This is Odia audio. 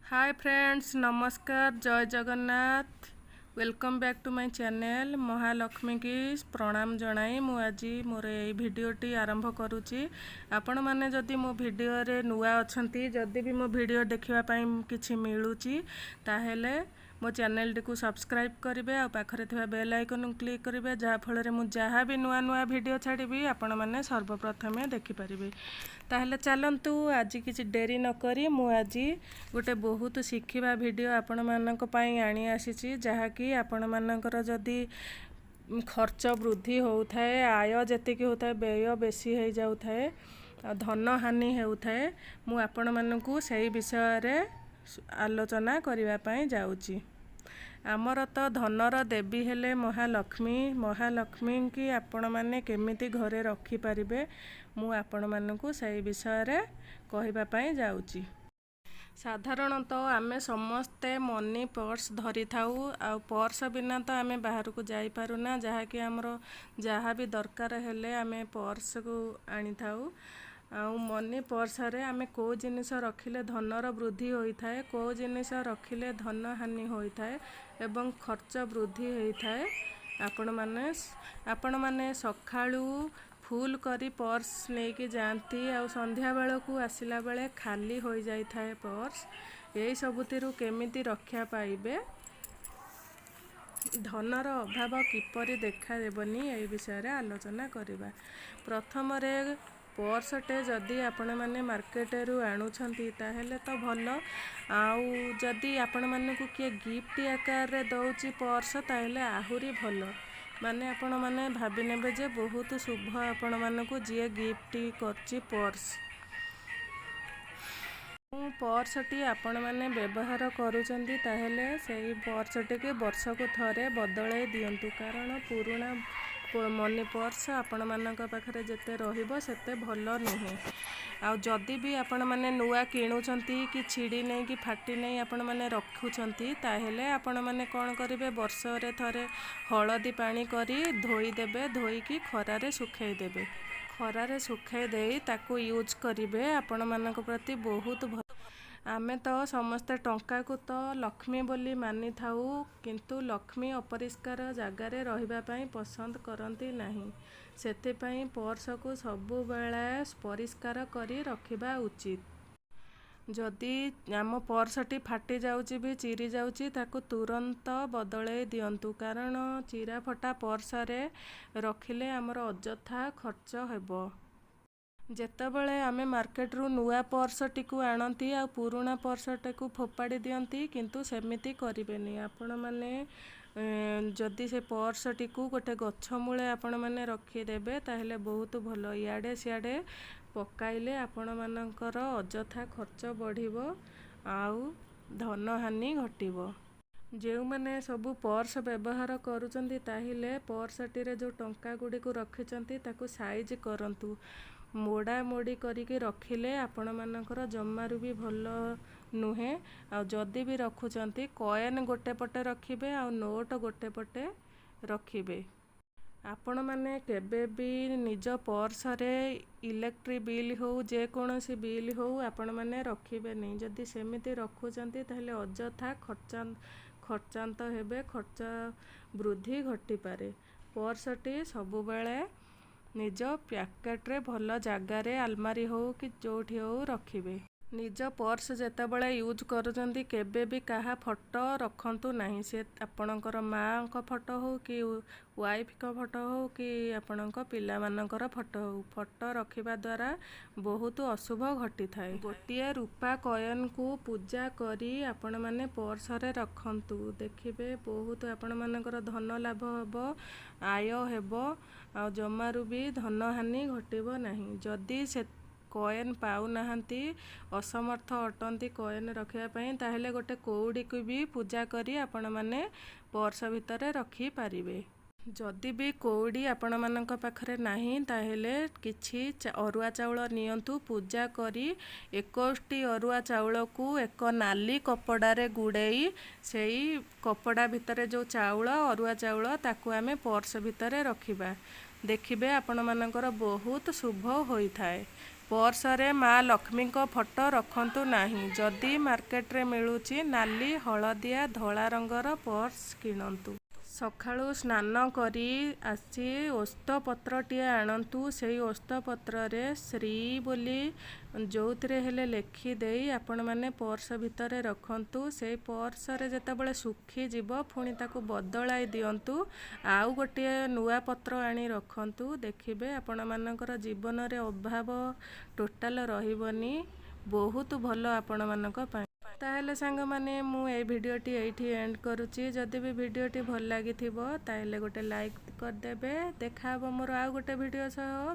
ହାଏ ଫ୍ରେଣ୍ଡସ୍, ନମସ୍କାର, ଜୟ Jagannath. Welcome back to my channel. ମହାଲକ୍ଷ୍ମୀକି ପ୍ରଣାମ ଜଣାଇ ମୁଁ ଆଜି ମୋର ଏଇ ଭିଡ଼ିଓଟି ଆରମ୍ଭ କରୁଛି। ଆପଣମାନେ ଯଦି ମୋ ଭିଡ଼ିଓରେ ନୂଆ ଅଛନ୍ତି, ଯଦି ବି ମୋ ଭିଡ଼ିଓ ଦେଖିବା ପାଇଁ କିଛି ମିଳୁଛି, ତାହେଲେ ମୋ ଚ୍ୟାନେଲଟିକୁ ସବସ୍କ୍ରାଇବ୍ କରିବେ ଆଉ ପାଖରେ ଥିବା ବେଲ୍ ଆଇକନ୍କୁ କ୍ଲିକ୍ କରିବେ, ଯାହାଫଳରେ ମୁଁ ଯାହା ବି ନୂଆ ନୂଆ ଭିଡ଼ିଓ ଛାଡ଼ିବି, ଆପଣମାନେ ସର୍ବପ୍ରଥମେ ଦେଖିପାରିବେ। ତାହେଲେ ଚାଲନ୍ତୁ, ଆଜି କିଛି ଡେରି ନକରି ମୁଁ ଆଜି ଗୋଟେ ବହୁତ ଶିଖିବା ଭିଡ଼ିଓ ଆପଣମାନଙ୍କ ପାଇଁ ଆଣି ଆସିଛି, ଯାହାକି ଆପଣମାନଙ୍କର ଯଦି ଖର୍ଚ୍ଚ ବୃଦ୍ଧି ହେଉଥାଏ, ଆୟ ଯେତିକି ହେଉଥାଏ ବ୍ୟୟ ବେଶୀ ହେଇଯାଉଥାଏ ଆଉ ଧନ ହାନି ହେଉଥାଏ, ମୁଁ ଆପଣମାନଙ୍କୁ ସେଇ ବିଷୟରେ ଆଲୋଚନା କରିବା ପାଇଁ ଯାଉଛି। ଆମର ତ ଧନର ଦେବୀ ହେଲେ ମହାଲକ୍ଷ୍ମୀ। ମହାଲକ୍ଷ୍ମୀଙ୍କି ଆପଣମାନେ କେମିତି ଘରେ ରଖିପାରିବେ, ମୁଁ ଆପଣମାନଙ୍କୁ ସେଇ ବିଷୟରେ କହିବା ପାଇଁ ଯାଉଛି। ସାଧାରଣତଃ ଆମେ ସମସ୍ତେ ମନି ପର୍ସ ଧରିଥାଉ ଆଉ ପର୍ସ ବିନା ତ ଆମେ ବାହାରକୁ ଯାଇପାରୁନା, ଯାହାକି ଆମର ଯାହା ବି ଦରକାର ହେଲେ ଆମେ ପର୍ସକୁ ଆଣିଥାଉ। ଆଉ ମନି ପର୍ସରେ ଆମେ କେଉଁ ଜିନିଷ ରଖିଲେ ଧନର ବୃଦ୍ଧି ହୋଇଥାଏ, କେଉଁ ଜିନିଷ ରଖିଲେ ଧନ ହାନି ହୋଇଥାଏ ଏବଂ ଖର୍ଚ୍ଚ ବୃଦ୍ଧି ହୋଇଥାଏ, ଆପଣମାନେ ସକାଳୁ ଫୁଲ୍ କରି ପର୍ସ ନେଇକି ଯାଆନ୍ତି ଆଉ ସନ୍ଧ୍ୟାବେଳକୁ ଆସିଲା ବେଳେ ଖାଲି ହୋଇଯାଇଥାଏ ପର୍ସ, ଏଇସବୁଥିରୁ କେମିତି ରକ୍ଷା ପାଇବେ, ଧନର ଅଭାବ କିପରି ଦେଖାଦେବନି, ଏହି ବିଷୟରେ ଆଲୋଚନା କରିବା। ପ୍ରଥମରେ ପର୍ସଟେ ଯଦି ଆପଣମାନେ ମାର୍କେଟରୁ ଆଣୁଛନ୍ତି, ତାହେଲେ ତ ଭଲ। ଆଉ ଯଦି ଆପଣମାନଙ୍କୁ କିଏ ଗିଫ୍ଟ ଆକାରରେ ଦେଉଛି ପର୍ସ, ତାହେଲେ ଆହୁରି ଭଲ। ମାନେ ଆପଣମାନେ ଭାବି ନେବେ ଯେ ବହୁତ ଶୁଭ ଆପଣମାନଙ୍କୁ ଯିଏ ଗିଫ୍ଟ କରୁଛି ପର୍ସ। ଯେଉଁ ପର୍ସଟି ଆପଣମାନେ ବ୍ୟବହାର କରୁଛନ୍ତି, ତାହେଲେ ସେଇ ପର୍ସଟିକି ବର୍ଷକୁ ଥରେ ବଦଳାଇ ଦିଅନ୍ତୁ, କାରଣ ପୁରୁଣା ମନି ପର୍ସ ଆପଣମାନଙ୍କ ପାଖରେ ଯେତେ ରହିବ, ସେତେ ଭଲ ନୁହେଁ। ଆଉ ଯଦି ବି ଆପଣମାନେ ନୂଆ କିଣୁଛନ୍ତି କି ଛିଡ଼ି ନେଇ କି ଫାଟି ନେଇ ଆପଣମାନେ ରଖୁଛନ୍ତି, ତାହେଲେ ଆପଣମାନେ କ'ଣ କରିବେ? ବର୍ଷରେ ଥରେ ହଳଦୀ ପାଣି କରି ଧୋଇଦେବେ, ଧୋଇକି ଖରାରେ ଶୁଖାଇ ଦେବେ। ଖରାରେ ଶୁଖାଇ ଦେଇ ତାକୁ ୟୁଜ୍ କରିବେ, ଆପଣମାନଙ୍କ ପ୍ରତି ବହୁତ ଭଲ। ଆମେ ତ ସମସ୍ତେ ଟଙ୍କାକୁ ତ ଲକ୍ଷ୍ମୀ ବୋଲି ମାନିଥାଉ, କିନ୍ତୁ ଲକ୍ଷ୍ମୀ ଅପରିଷ୍କାର ଜାଗାରେ ରହିବା ପାଇଁ ପସନ୍ଦ କରନ୍ତି ନାହିଁ। ସେଥିପାଇଁ ପର୍ସକୁ ସବୁବେଳେ ପରିଷ୍କାର କରି ରଖିବା ଉଚିତ। ଯଦି ଆମ ପର୍ସଟି ଫାଟି ଯାଉଛି ବି ଚିରି ଯାଉଛି, ତାକୁ ତୁରନ୍ତ ବଦଳାଇ ଦିଅନ୍ତୁ, କାରଣ ଚିରା ଫଟା ପର୍ସରେ ରଖିଲେ ଆମର ଅଯଥା ଖର୍ଚ୍ଚ ହେବ। ଯେତେବେଳେ ଆମେ ମାର୍କେଟରୁ ନୂଆ ପର୍ସଟିକୁ ଆଣନ୍ତି ଆଉ ପୁରୁଣା ପର୍ସଟିକୁ ଫୋପାଡ଼ି ଦିଅନ୍ତି, କିନ୍ତୁ ସେମିତି କରିବେନି। ଆପଣମାନେ ଯଦି ସେ ପର୍ସଟିକୁ ଗୋଟେ ଗଛ ମୂଳେ ଆପଣମାନେ ରଖିଦେବେ, ତାହେଲେ ବହୁତ ଭଲ। ଇଆଡ଼େ ସିଆଡ଼େ ପକାଇଲେ ଆପଣମାନଙ୍କର ଅଯଥା ଖର୍ଚ୍ଚ ବଢ଼ିବ ଆଉ ଧନହାନି ଘଟିବ। ଯେଉଁମାନେ ସବୁ ପର୍ସ ବ୍ୟବହାର କରୁଛନ୍ତି, ତାହେଲେ ପର୍ସଟିରେ ଯେଉଁ ଟଙ୍କା ଗୁଡ଼ିକୁ ରଖିଛନ୍ତି, ତାକୁ ସାଇଜ୍ କରନ୍ତୁ। ମୋଡ଼ା ମୋଡ଼ି କରିକି ରଖିଲେ ଆପଣମାନଙ୍କର ଜମାରୁ ବି ଭଲ ନୁହେଁ। ଆଉ ଯଦି ବି ରଖୁଛନ୍ତି, କଏନ୍ ଗୋଟେ ପଟେ ରଖିବେ ଆଉ ନୋଟ୍ ଗୋଟେ ପଟେ ରଖିବେ। ଆପଣମାନେ କେବେ ବି ନିଜ ପର୍ସରେ ଇଲେକ୍ଟ୍ରିକ୍ ବିଲ୍ ହେଉ, ଯେକୌଣସି ବିଲ୍ ହେଉ, ଆପଣମାନେ ରଖିବେନି। ଯଦି ସେମିତି ରଖୁଛନ୍ତି, ତାହେଲେ ଅଯଥା ଖର୍ଚ୍ଚାନ୍ତ ହେବେ, ଖର୍ଚ୍ଚ ବୃଦ୍ଧି ଘଟିପାରେ। ପର୍ସଟି ସବୁବେଳେ ନିଜ ପ୍ୟାକେଟରେ ଭଲ ଜାଗାରେ, ଆଲମାରି ହେଉ କି ଯେଉଁଠି ହେଉ ରଖିବେ। ନିଜ ପର୍ସ ଯେତେବେଳେ ୟୁଜ୍ କରୁଛନ୍ତି, କେବେ ବି କାହା ଫଟୋ ରଖନ୍ତୁ ନାହିଁ। ସେ ଆପଣଙ୍କର ମାଆଙ୍କ ଫଟୋ ହେଉ କି ୱାଇଫଙ୍କ ଫଟୋ ହେଉ କି ଆପଣଙ୍କ ପିଲାମାନଙ୍କର ଫଟୋ ହେଉ, ଫଟୋ ରଖିବା ଦ୍ୱାରା ବହୁତ ଅଶୁଭ ଘଟିଥାଏ। ଗୋଟିଏ ରୂପା କଏନ୍କୁ ପୂଜା କରି ଆପଣମାନେ ପର୍ସରେ ରଖନ୍ତୁ, ଦେଖିବେ ବହୁତ ଆପଣମାନଙ୍କର ଧନ ଲାଭ ହେବ, ଆୟ ହେବ ଆଉ ଜମାରୁ ବି ଧନହାନି ଘଟିବ ନାହିଁ। ଯଦି ସେ କଏନ୍ ପାଉନାହାନ୍ତି, ଅସମର୍ଥ ଅଟନ୍ତି କଏନ୍ ରଖିବା ପାଇଁ, ତାହେଲେ ଗୋଟେ କଉଡ଼ିକୁ ବି ପୂଜା କରି ଆପଣମାନେ ପର୍ସ ଭିତରେ ରଖିପାରିବେ। ଯଦି ବି କଉଡ଼ି ଆପଣମାନଙ୍କ ପାଖରେ ନାହିଁ, ତାହେଲେ କିଛି ଅରୁଆ ଚାଉଳ ନିଅନ୍ତୁ। ପୂଜା କରି 21ଟି ଅରୁଆ ଚାଉଳକୁ ଏକ ନାଲି କପଡ଼ାରେ ଗୁଡ଼େଇ, ସେଇ କପଡ଼ା ଭିତରେ ଯେଉଁ ଚାଉଳ, ଅରୁଆ ଚାଉଳ, ତାକୁ ଆମେ ପର୍ସ ଭିତରେ ରଖିବା। ଦେଖିବେ ଆପଣମାନଙ୍କର ବହୁତ ଶୁଭ ହୋଇଥାଏ। ପର୍ସରେ ମା ଲକ୍ଷ୍ମୀଙ୍କ ଫଟୋ ରଖନ୍ତୁ ନାହିଁ। ଯଦି ମାର୍କେଟରେ ମିଳୁଛି ନାଲି, ହଳଦିଆ, ଧଳା ରଙ୍ଗର ପର୍ସ କିଣନ୍ତୁ। ସକାଳୁ ସ୍ନାନ କରି ଆସି ଓସ୍ତ ପତ୍ରଟିଏ ଆଣନ୍ତୁ। ସେଇ ଓସ୍ତ ପତ୍ରରେ ଶ୍ରୀ ବୋଲି ଯେଉଁଥିରେ ହେଲେ ଲେଖିଦେଇ ଆପଣମାନେ ପର୍ସ ଭିତରେ ରଖନ୍ତୁ। ସେଇ ପର୍ସରେ ଯେତେବେଳେ ଶୁଖିଯିବ, ପୁଣି ତାକୁ ବଦଳାଇ ଦିଅନ୍ତୁ, ଆଉ ଗୋଟିଏ ନୂଆ ପତ୍ର ଆଣି ରଖନ୍ତୁ। ଦେଖିବେ, ଆପଣମାନଙ୍କର ଜୀବନରେ ଅଭାବ ଟୋଟାଲ ରହିବନି। ବହୁତ ଭଲ ଆପଣମାନଙ୍କ ପାଇଁ। ତାହେଲେ ସାଙ୍ଗମାନେ, ମୁଁ ଏଇ ଭିଡ଼ିଓଟି ଏଇଠି ଏଣ୍ଡ କରୁଛି। ଯଦି ବି ଭିଡ଼ିଓଟି ଭଲ ଲାଗିଥିବ, ତାହେଲେ ଗୋଟେ ଲାଇକ୍ କରିଦେବେ। ଦେଖା ହେବ ମୋର ଆଉ ଗୋଟେ ଭିଡ଼ିଓ ସହ।